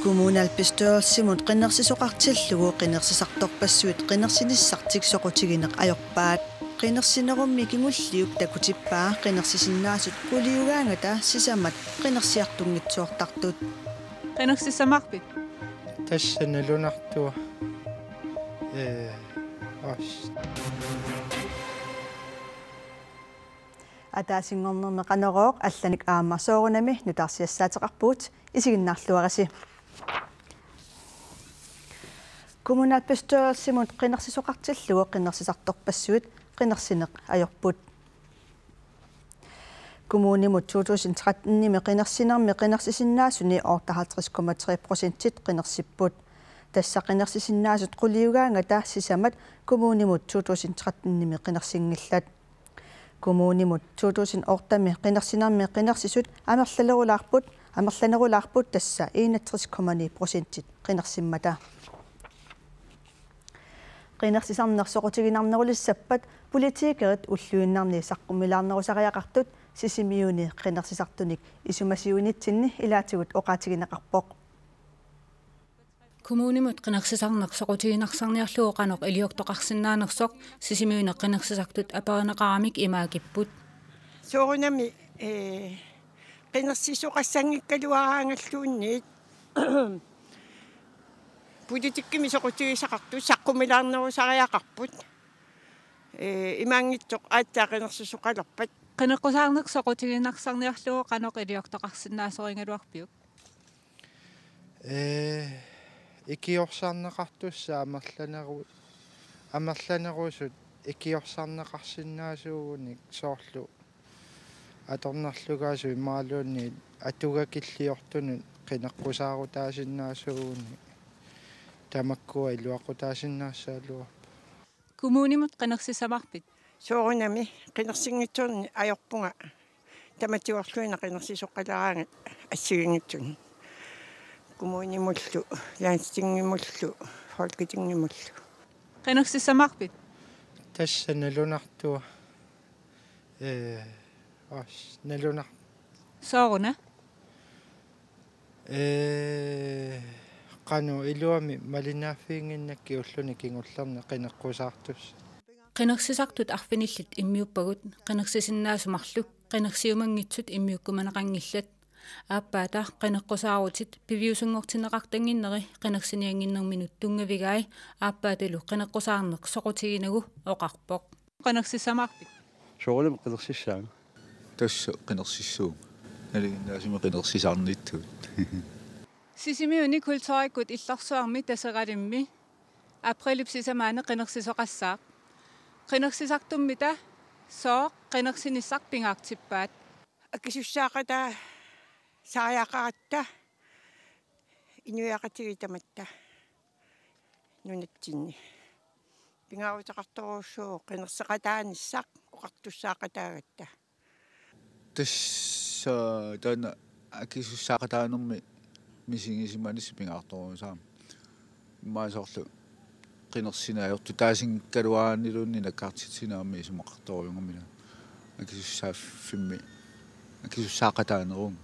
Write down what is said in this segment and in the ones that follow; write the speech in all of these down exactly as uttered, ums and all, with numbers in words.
Kommunalbestyrelsimut qinersisoqartillugu qinersisartorpassuit qinersinissartik soqutigineq ajorpaat. Qinersinerummi kingulliup takutippaa qinersisinnaasut quliugaangata sisamat qinersiartunngitsoortartut. Qinersissamaarpit? Tassa nalunartua. Ee, os. Ataasinngornermi Qanorooq allanik aamma soorunami nutaarsiassaateqarpugut, isiginnaarluarisi. Kommunalbestyrelsimut qinersisoqartillugu qinersisartorpassuit qinersineq ajorput. Kommunimut to tusind tretten-imi qinersinermi qinersisinnaasuni otteoghalvtreds komma tre procentit qinersipput. Tassa qinersisinnaasut quliugaangata sisamat kommunimut to tusind tretten-imi qinersinngillat. Kommunimut to tusind otte-mi qinersinermi qinersisut amerlanerulaarput, amerlanerulaarput tassa enogtres komma ni procentit qinersimmata. Qinersisarneq soqutiginarnerulissappat politikerit ulluinnarni saqqummilaarnerusariaqartut Sisimiuni qinersisartunik isumasiuinitsinni ilaatigut oqaatigineqarpoq. Kommunimut qinersisarneq soqutiginarsinnaasarniarlugu qanoq iliortoqarsinnaanersoq Sisimiuni qinersisartut aperineqaramik imaagipput. Soorunami, ee, qinersisoqassanngikkaluaraangalluunniit politikkimi soqutigisaqartut saqqummilaarnerusariaqarput. Ee, imaanngitsoq aatsaat qinersisoqalerpat. Qineqqusaarneq soqutiginarsinnaasarniarlugu qanoq iliortoqarsinnaasorigaluarpiuk? Ee, ikiorsaarneqartussat amerlaneru-, amerlanerusut ikiorsaarneqarsinnaasuugunik soorlu atornerlugaasut imaluunniit atugakilliortunut qineqqusaarutaasinnaasuugunik tamakkua iluaqutaasinnaassagaluarput. Kommunimut qinersissamaarpit? Soorunami qinersinngitsoorneq ajorpunga. Tamatigoorluinnaq qinersisoqaleraangat assigiinngitsunik. Kommunimullu, landstingimullu, Folketingimullu. Qinersissamaarpit? Tassa nalunartua. Ee, os, nalunar-. Sooruna? Ee, qanoq iluamik malinnaaffiginnginnakkit ulluni kingullerni qineqqusaartussat. Qinersisartut arfinillit immiuppagut, qinersisinnaasut marluk qinersiumanngitsut immiukkumaneqanngillat. Aappaata qineqqusaarutit piviusunngortinneqartannginneri qinersiniannginnerminut tunngavigai, aappaatalu qineqqusaarneq soqutiginagu oqarpoq. Qinersissamaarpit? Soorunami qinersissaanga. Tassa qinersissuunga. Nalinginnaasumik qinersisaarnittut. Sisimiuni kulturikkut illorsuarmi Taseralimmi aprilip sisamaani qinersisoqassaaq. Qinersisartummita sooq qinersinissaq pingaartippaat? Akisussaaqataasariaqaratta inuiaqatigiit tamatta nunatsinni. Pingaaruteqartorujussuuvoq qinerseqataanissaq oqartussaaqataagatta. Tassa taanna akisussaaqataanermi misigisimanissaq pingaartorujussuuvoq. Immaqa soorlu qinersineq ajortutaasinngikkaluaraanniluunniit nakkartitsineq aamma isumaqartorujunngimmat. Akisussaaffimmi akisussaaqataaneruvoq.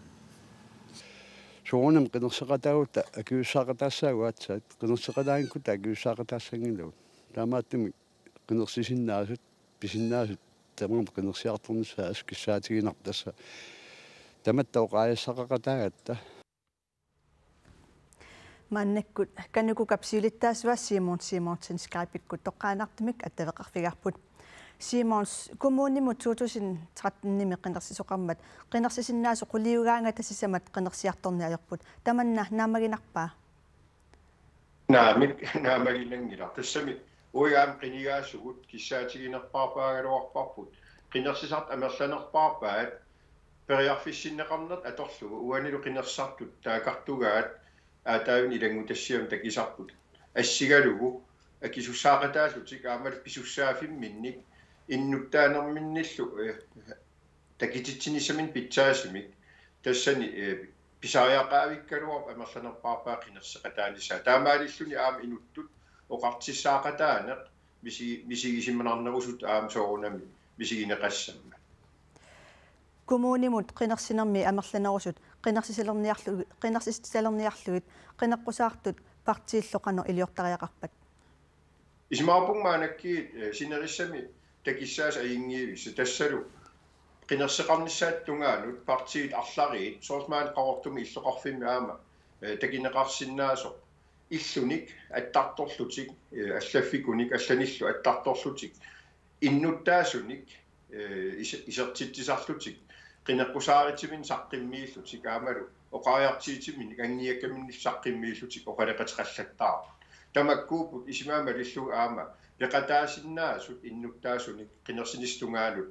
Soorunami qinerseqataagutta akisussaaqataassaagut aatsaat, qinerseqataanngikkuttaaq akisussaaqataassanngilagut. Taamaattumik qinersisinnaasut, pisinnaasut tamarmik qinersiartornissaat assut kissaatiginarpoq, tassa tamatta oqaaseqaqataagatta. Maannakkut Kanukukap siulittaasua Simon Simonsen Skype-ikkut toqqaannartumik attaveqarfigaarput. Simons, kommunimut to tusind tretten-imi qinersisoqarmat qinersisinnaasut quliugaangata sisamat qinersiartorneq ajorput. Tamanna naammaginarpa? Naamik, naammaginanngilaq. Tassami uigaam qinigaasugut kissaatiginerpaarpaagaluarparput. Qinersisartut amerlanerpaarpaat periarfissinneqarneq atorlugu uanilu qinersisartut taakkartugaat aataavinik ilanngutassiami takusarput. Assigalugu akisussaaqataasutik aammalu pisussaaffimminnik innuttaanerminnillu, eh, takutitsinissaminnik pitsaasumik tassani, eh, pisariaqaavikkaluarpoq amerlanerpaarpaat qinerseqataanissaa. Taamaalilluni aamma inuttut oqartussaaqataaneq misi-, misigisimanarnerusut aamma soorunami misigineqassammat. Kommunimut qinersinermi amerlanerusut qinersisalerniarlu-, qinersisalerniarlugit qineqqusaartut partiillu qanoq iliortariaqarpat? Isumaqarpunga maannakkut, eh, sinerissami takissaasa ajunngivissaq tassalu qinerseqarnissaata tungaanut partiit arlariit soorlu maani Qaqortumi illoqarfimmi aamma, eh, takuneqarsinnaasoq illunik attartorlutik, eh, allaffikunik allanillu attartorlutik innuttaasunik, eh, is-, isertitsisarlutik, qineqqusaarutiminnik saqqummiillutik aammalu oqariartuutiminnik anngiakkaminnik saqqummiillutik oqaloqateqallattaarput. Tamakkuupput isumaga malillugu aamma peqataasinnaasut innuttaasunik qinersinissap tungaanut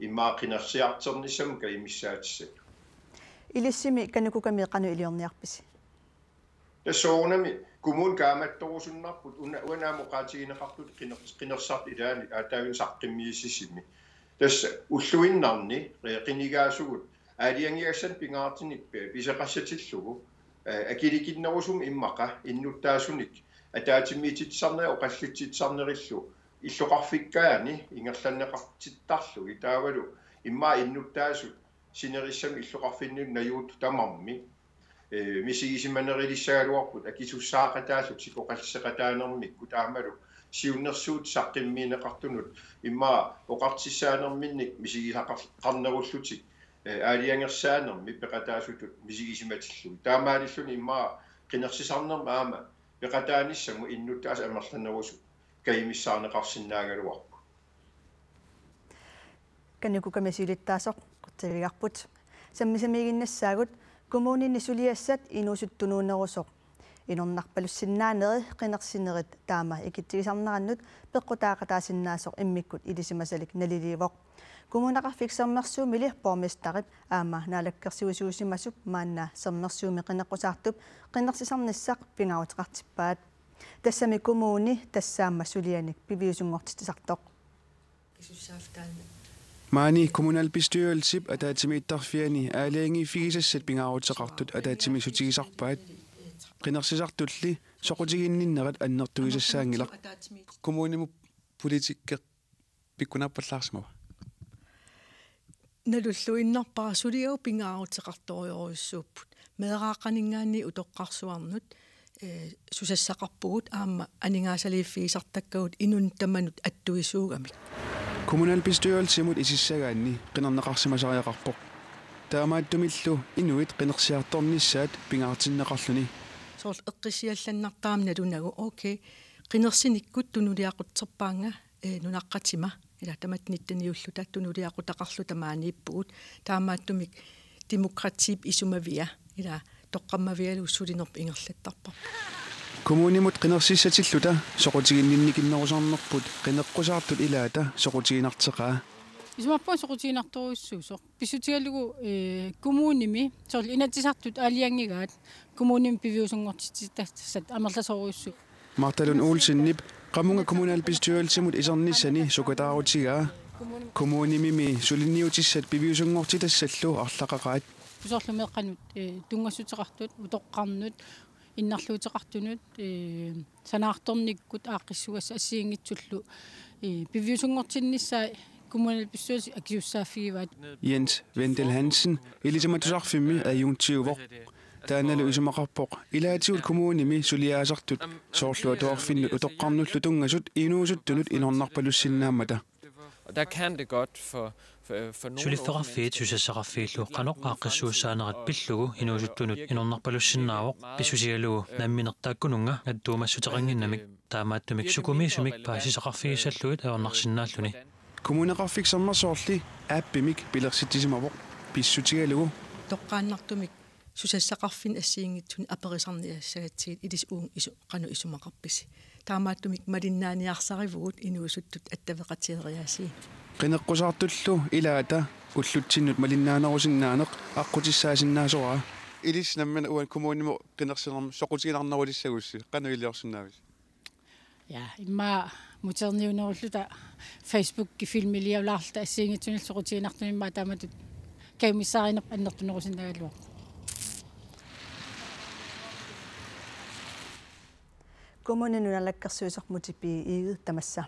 immaqa qinersiartornissamut kajumissaatissatut. Ilissimi KANUKOKA-mi qanoq iliorniarpisi? Tassa soorunami kommunit kaammattorusunnarput una-, uanga aamma oqaatigineqartut qiner-, qinersisartut ilaanni aatsaavini saqqummiussisimi. Tassa ulluinnarni, eh, qinigaasugut aalajangigassat pingaartumik pi-, pisoqassatillugu, eh, akilikinnerusumik immaqa innuttaasunik ataatsimiititsisarnerit oqallitsitsisarnerillu illoqarfikkaanni ingerlanneqartittarlugit taavalu immaqa innuttaasut sinerissami illoqarfinni najuuttut tamarmik, eh, misigisimanerulissagaluarput akisussaaqataallutik oqalliseqataanermikkut aammalu siunnersuutit saqqummiunneqartunut immaqa oqartussaanerminnik misigisaqar-, qarnerullutik, eh, aalajangersaanermik peqataasutut misigisimatillugit. Taamaalilluni immaqa qinersisarnermi aamma peqataanissamut innuttaasut amerlanerusut kajumissaarneqarsinnaagaluarput. KANUKOKA-mi siulittaasoq qutsavigivarput. Sammisamiiginnassaagut, kommunini suliassat inuusuttut tunuunerusoq inornarpalussinnaaneri qinersinerit taama ikitsigisarnerannut peqqutaaqataasinnaasoq immikkut ilisimasalik naliliivoq. Kommuneqarfik Sermersuumili borgmesterip aamma naalakkersuisuusimasup maanna Sermersuumi qineqqusaartup qinersisarnissaq pingaaruteqartippaat. Tassami kommuni tassaammat sulianik piviusunngortitsisartoq. Maani kommunalbestyrelsip ataatsimiittarfiani aalajangiiffigisassat pingaaruteqartut ataatsimiissutigisarpaat. Qinersisartulli soqutiginninnerat annertugisassaanngilaq. Kommunimut politikkeq pikkunaappallaarsimava? Nalulluinnarpara suliagut pingaaruteqartorujorujussuupput. Meeraaqqaninngaanniit utoqqarsuarnut, eh, susassaqarpugut aamma aningaasaliiffigisartakkagut inunnut tamanut attuisuugamik. Kommunalbestyrelsimut isissagaanni qinerneqarsimasariaqarpoq. Taamaattumillu inuit qinersiartornissaat pingaartinneqarluni. Soorlu eqqissiallannartarami nalunagu, okay, qinersinikkut tunuliaqutserpaannga, eh, nunaqqatima, ila tamatta nitteniulluta tunuliaqutaqarluta maaniippugut, taamaattumik demokratiip isumavia, ila toqqammavigalugu sulinerput ingerlattarparput. Kommunimut qinersissatilluta soqutiginninnikinnerusunnarput qineqqusaartut ilaata soqutiginarteqaa. Isumaqarpunga soqutiginartorujussuusoq. Pissutigalugu, eh, kommunimi, soorlu Inatsisartut aalajangigaat, kommunimi piviusunngortitsitassat amerlasoorujussuuvoq. Martha Lund Olsenip qamunga kommunalbestyrelsimut isernissani sukataarutigaa. Kommunimimi suliniutissat piviusunngortitassallu arlaqaqaat. Soorlu meeqqanut, eh, tunngassuteqartut, utoqqarnut, innarluuteqartunut, eh, sanaartornikkut aaqqissugassat assigiinngitsullu, eh, piviusunngortinnissaat kommunalbestyrelsi akisussaaffigivaat. Jens Wendel Hansen Ilisimatusarfimmi adjungeruvoq. Taannalu isumaqarpoq ilaatigut kommunimi suliaasartut soorlu atuarfinnut utoqqarnullu tunngasut inuusuttunut inornarpalussinnaammata. Og der kan det godt for, for, for nogle unge Suliffeqarfiit susassaqarfiillu qanoq aaqqissuussaanerat pillugu inuusuttunut inornarpalussinnaavoq, pissutigalugu nammineq taakkununnga attuumassuteqannginnamik, taamaattumik sukumiisumik paasisaqarfigissallugit ajornarsinnaalluni. Kommuneqarfik Sermersoorli appimik pilersitsisimavoq pissutigalugu toqqaannartumik susassaqarfinni assigiinngitsuni aperisarniassagatsigit ilissi uunga isu-, qanoq isumaqarpisi. Taamaattumik malinnaaniarsarivugut inuusuttut attaveqatigeriaasiinut. Qineqqusaartullu ilaata ullutsinnut malinnaanerusinnaaneq aqqutissaasinnaasora. Ilissi nammineq uani kommunimut qinersinermut soqutiginarnerulissagussi qanoq iliorsinnaavisi? Ja, immaqa muterniunerulluta Facebooki filmiliulaarluta assigiinngitsunillu soqutiginartunut immaqa taamatut kajumissaarinerput annertunerusinnaagaluarpoq. Kommunini naalakkersuisoq Múte B. Egede tamassa.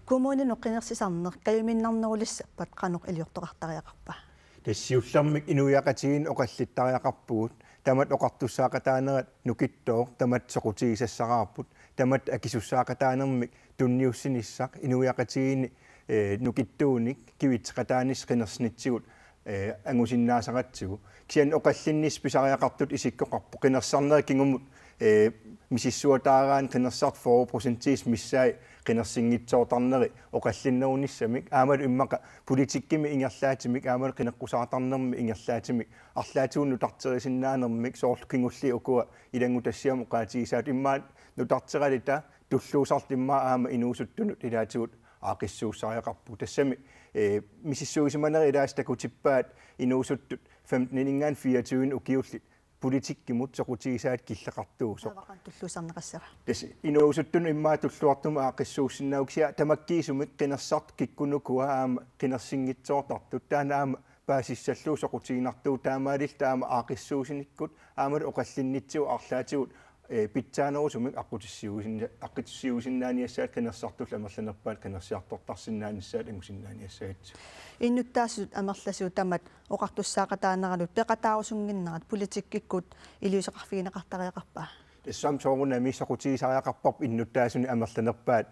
Kommuninut qinersisarneq kajuminnarnerulissappat qanoq iliortoqartariaqarpa? Tassa siullermik inuiaqatigiinni oqallittariaqarpugut, tamatta oqartussaaqataanerat nukittooq, tamatta soqutigisassaraarput, tamatta akisussaaqataanermik tunniussinissaq inuiaqatigiinni, eh, nukittuunik kivitseqataanissaq qinersinitsigut, eh, angusinnaasaratsigu. Kisianni oqallinnissaq pisariaqartutut isikkoqarpoq, qinersarneri kingumut, eh, misissuataaraanni qinersisartut fyrre procentiisa missaat qinersinngitsoortarneri oqallinnerunissamik, aammalu immaqa politikkimi ingerlaatimik, aammalu qineqqusaartarnermi ingerlaatimik, arlaatigut nutarterisinnaanermik, soorlu kingulliit ukua ilanngutassiamut oqaatigisaat, immaqa nutarteralita tulluusarluta immaqa aamma inuusuttunut ilaatigut aaqqissuussariaqarpugut. Tassami, eh, misissuisimanerit ilaasa takutippaat inuusuttut femteninngaanniit fireogtyvenik ukiullit politikkimut soqutigisaat killeqartuusoq. Taava qanoq tulluusarneqassava? Tassa inuusuttunut immaqa tulluartumik aaqqissuussinnaavugut, kisianni tamakkiisumik qinersisartut kikkunnukua aamma qinersinngitsoortartut, taanna aamma paasissallugu soqutiginartuuvoq, taamaalilluta aamma aaqqissuussinikkut aammalu oqallinnitsigut arlaatigut, eh, pitsaanerusumik aqqutissiuisinna-, aqqutissiuisinnaaniassaat qinersisartullu amerlanerpaat qinersisartortarsinnaanissaat angusinnaaniassagatsigu. Innuttaasut amerlasuut tamatta oqartussaaqataaneranut peqataarusunnginnerat politikkikkut iliuuseqarfigineqartariaqarpa? Tassami soorunami soqutigisariaqarparput innuttaasunik amerlanerpaat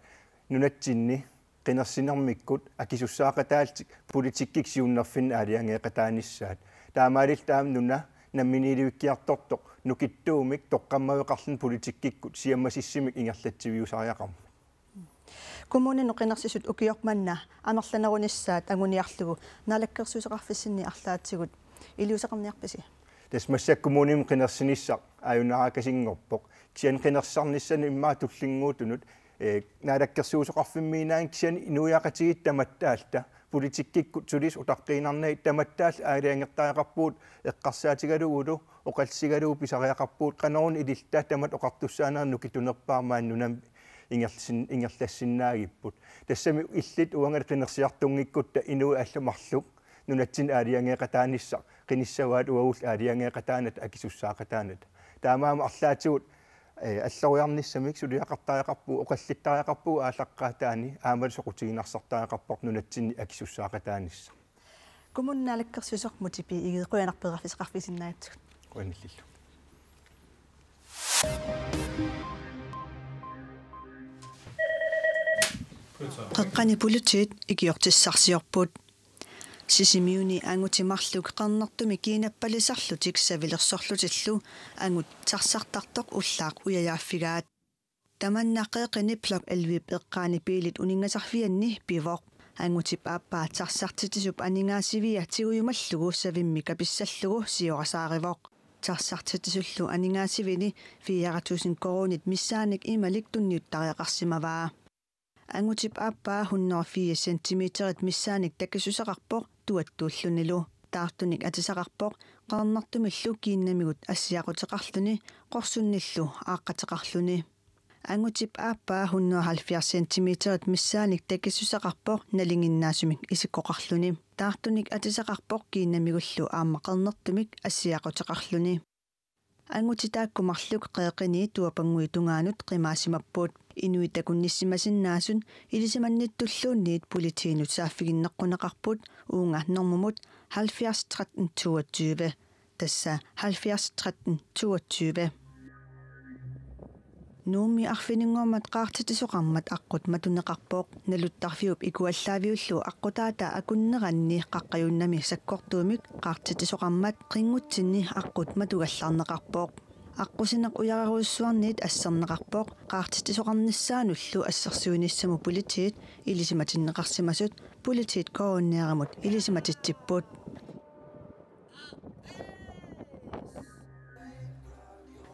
nunatsinni qinersinermikkut akisussaaqataallutik politikkikkut siunnerfinnik aalajangeeqataanissaat. Taamaalilluta aamma nuna namminiilivikkiartortoq nukittuumik toqqammaveqarluni politikkikkut siammasissumik ingerlatsiviusariaqarmat. Kommuninut qinersisut ukioq manna amerlanerunissaat anguniarlugu naalakkersuisoqarfissinni arlaatigut iliuuseqarniarpisi? Tassa massakkut kommunimut qinersinissaq aajunaarusunngorpoq. Kisianni qinersisarnissanut immaqa tullinnguuttunut, eh, naalakkersuisoqarfimmiinnaanngilaq, kisianni inuiaqatigiit tamattaalluta politikkikkut sulisut utaqqiinnarnagit tamattaalluta aalajangertariaqarpugut, eqqarsaatigalugulu oqallisigalugu pisariaqarpugut, qanoruna ililluta tamatta oqartussaanerit nukittunerpaat maani nunami ingerlasin-, ingerlassinnaagipput. Tassami illit uangali qinersisartunngikkutta inuit allat marluk nunatsinni aalajangeeqataanissaq qinissavaat, uagullu aalajangeeqataanata akisussaaqataanata. Taamaammat arlaatigut, eh, alloriarnissamik suliaqartariaqarpugut, oqallittariaqarpugut aallaqqaataani, aammalu soqutiginarsartariaqarparput nunatsinni akisussaaqataanissaq. Kommunip naalakkersuisoq Múte B. Egede, qujanaq periarfissaqarfigisinnaagatsigut. Qujanarlu. Qeqqani politiit ikiortissarsiorput. Sisimiuni angutit marluk qernertumik kiinappalisarlutik savilersorlutillu angut tarsartartoq ullaaq ujajaaffigaat. Tamanna Qeqqani Blok ellevep eqqaani biilit uninngasarfianni pivoq. Angutip aappaa tarsartitsisup aningaasivia tigujumallugu savimmi kapissallugu siorasaarivoq. Tarsartitsisullu aningaasivini fire tusind koruunit missaannik imalik tunniuttariaqarsimavaa. Angutip aappaa hundrede og fire centimeterit missaannik takisusaqarpoq tuattuullunilu. Taartunik atisaqarpoq qernertumillu kiinnamigut assiaquteqarluni qorsunnillu aaqqateqarluni. Angutip aappaa hundrede og halvfjerds centimeterit missaannik takisusaqarpoq nalinginnaasumik isikkoqarluni. Taartunik atisaqarpoq kiinnamigullu aamma qernertumik assiaquteqarluni. Angutit taakku marluk Qeqqani Tuapannguit tungaanut qimaasimapput. Inuit takunnissimasinnaasut ilisimannittulluunniit politiinut saaffiginneqquneqarput uunga normumut halvfjerds tretten toogtyve. Tassa halvfjerds tretten toogtyve. Nuummi arfininngormat qaartitsisoqarmat aqqut matuneqarpoq. Naluttarfiup ikuallaaviullu aqqutaata akunneranni qaqqajunnami sakkortuumik qaartitsisoqarmat qinngutsinni aqqut matugallarneqarpoq. Aqqusineq ujarerujussuarniit asserneqarpoq. Qaartitsisoqarnissaanullu assersuinissamut politiit ilisimatinneqarsimasut Politiit K N R-imut ilisimatitsipput.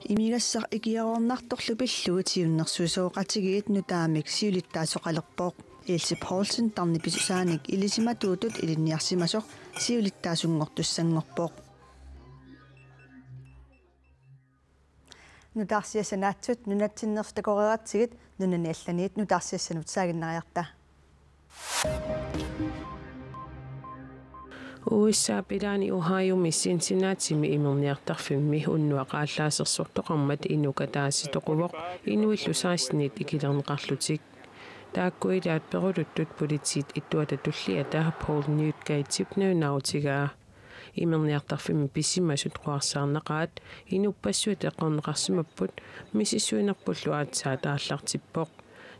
Imigassaq ikiaroornartorlu pillugu siunnersuisoqatigiit nutaamik siulittaasoqalerpoq. Else Poulsen tarnipisusaanik ilisimatuutut ilinniarsimasoq siulittaasunngortussanngorpoq. Nutaarsiassat naatsut nunatsinneersut takoreeratsigit nunani allaniit nutaarsiassanut saaginnariarta. U S A-p ilaani Ohiomi Cincinnatimi imerniartarfimmi unnuaq aallaasersortoqarmat inuk ataaseq toquvoq inuillu sekstenit ikilerneqarlutik. Taakku ilaat peruluttut politiit ittuata tulliata Paul Newt Gatesip nalunaarutigaa. Imerniartarfimmi pisimasut quarsaarnaqaat inuppassuit eqqorneqarsimapput, misissuinerpullu aatsaat aallartippoq.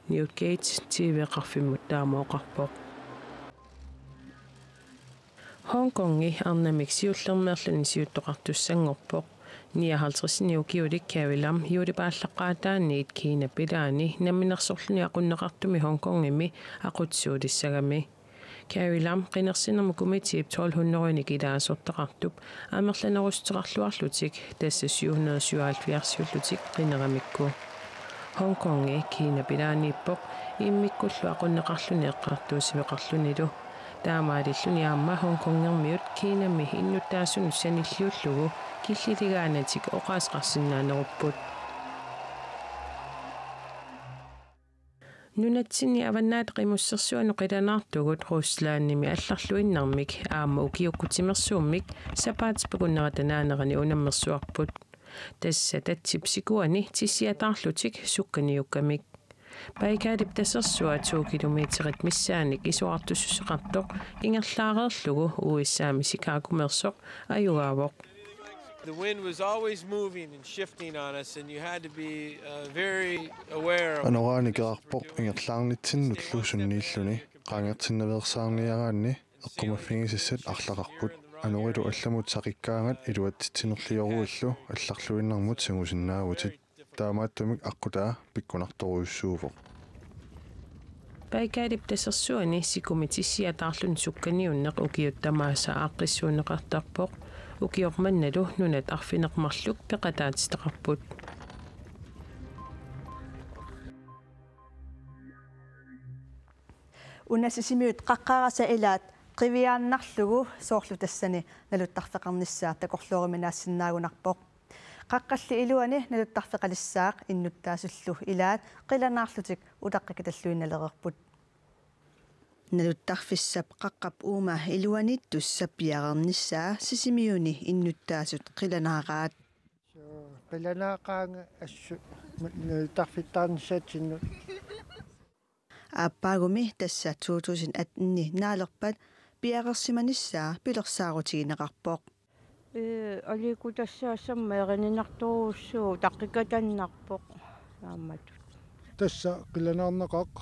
Newgate TV-qarfimmut taama oqarpoq. Hongkongi arnamik siullermeerluni siuttoqartussanngorpoq. Nioghalvtredsini ukiulik Carrie Lam juulip aallaqqaataaniit Kina pilaani namminersorluni aqunneqartumi Hongkongimi aqutsisuulissagami. Carrie Lam qinersinermut komitiip tolv hundredinik ilaasortaqartup amerlanerussuteqarluarlutik, tassa syv hundrede syvoghalvfjerds-iullutik qineramikku. Hongkongi Kina pilaaniippoq, immikkullu aqunneqarluni eqqartuussiveqarlunilu. Taamaalilluni aamma Hongkongermiut Kinami innuttaasunut sanilliullugu killiligaannatik oqaaseqarsinnaanerupput. Nunatsinni Avannaata Qimussersuanut qilanaartugut Ruslandimi allarluinnarmik aamma ukiukkut timersuummik sapaatip akunnerata naanerani unammersuarput. Tassa tatsip sikuani tissiataarlutik sukkaniukkamik. Baikalip tasersua to kilometerit missaannik isorartussuseqartoq ingerlaareerlugu U S A-mi Chicagomeersoq ajugaavoq. The wind was always moving and shifting on us, and you had to be, uh, very aware of. Anoraani kerarpoq ingerlaarnitsinnullu sunniilluni, qaangertinnaveersaarniaraanni eqqumaffigisassat arlaqarput. Anorilu allamut saqikkaangat iluatsitsinerlioruillu allarluinnarmut sangusinnaavutit. Taamaattumik aqqutaa pikkunartorujussuuvoq. Baikalip tasersuani sikumi tissiataarluni sukkaniunneq ukiut tamaasa aaqqissuunneqartarpoq. Ukioq mannalu nunat arfineq-marluk peqataatitaqarput. Una Sisimiut qaqqarasa ilaat qiviaannarlugu soorlu tassani naluttarfeqarnissaa takorlooruminaassinnaagunarpoq. Qaqqalli iluani naluttarfeqalissaaq innuttaasullu ilaat qilanaarlutik utaqqikkatalluinnalereerput. Naluttarfissap qaqqap uuma iluaniittussap piareernissaa Sisimiuni innuttaasut qilanaaraat. Qilanaaqaanga assut naluttarfittaarnissatsinnut. Aappaagumi tassa to tusind atten-i naalerpat piareersimanissaa pilersaarutigineqarpoq. Ee, aliikkutassaassama erininartorujussuuvoq, utaqqikatannarpoq aammatut. Tassa qilanaarnaqaaq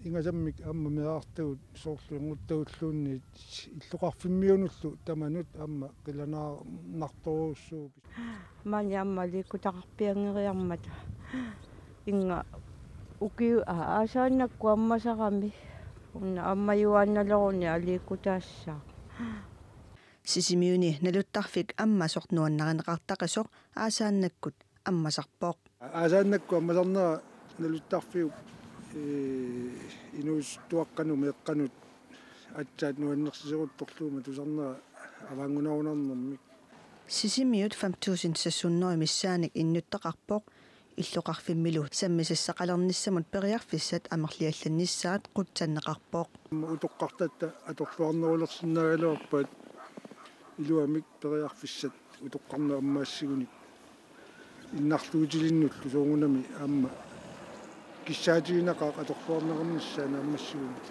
ingasammik aamma meerartagut soorlu inguttagulluunniit illoqarfimmiunullu tamanut aamma qilanaarnartorujussuuvoq. Maani aamma aliikkutaqarpianngeriarmata. Inga ukiu-, aa, aasaannakkut ammasarami. Una ammajuaannaleruni aliikkutaassaaq. Sisimiuni naluttarfik ammasoq nuannarineqartaqisoq aasaannakkut ammasarpoq. Aasaannakkut ammasarnera naluttarfiup, ee, inuusuttuaqqanut meeqqanut aatsaat nuannersiseruttorlugu tusarnera avaanngunarunarnermik. Sisimiut fem tusind seks hundrede missaannik innuttaqarpoq, illoqarfimmilu sammisassaqalernissamut periarfissat amerliallannissaat qutsanneqarpoq. Utoqqartatta atorluarnerulersinnaagaluarpaat iluamik periarfissat utoqqarnut ammaassigunik. Innarluutilinnullu soorunami aamma kissaatiginaqaaq atorluarneqarnissaa naammassigunik.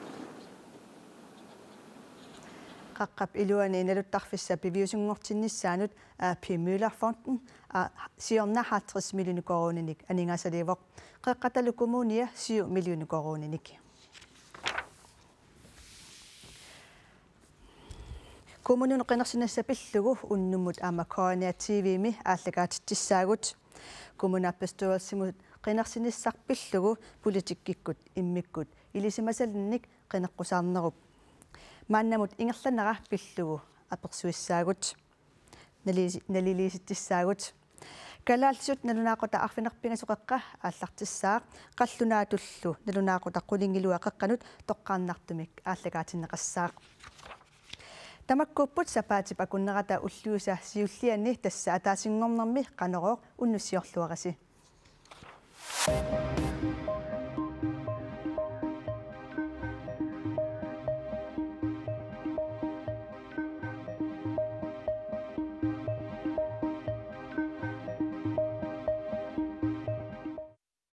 Qaqqap iluani naluttarfissap piviusunngortinnissaanut A P Møller Fonden, a, siorna halvtreds millioner koruuninik aningaasaliivoq. Qeqqatalu Kommunia syv millioner koruuninik. Kommuninut qinersinissaq pillugu unnummut aamma K N R T V-mi aallakaatitsissaagut. Kommunalbestyrelsimut qinersinissaq pillugu politikkikkut immikkut ilisimasalinnik qineqqusaarnerup maannamut ingerlanera pillugu apersuissaagut. Nalili-, naliliisitsissaagut. Kalaallisut nalunaaqutaq arfineq-pingasut qeqqa aallartissaaq, qallunaatullu nalunaaqutaq qulingiluat qeqqanut toqqaannartumik aallakaatinneqassaaq. Tamakkuupput sapaatip akunnerata ulluisa siulliani, tassa ataasinngornermi Qanorooq, unnussiorluarisi.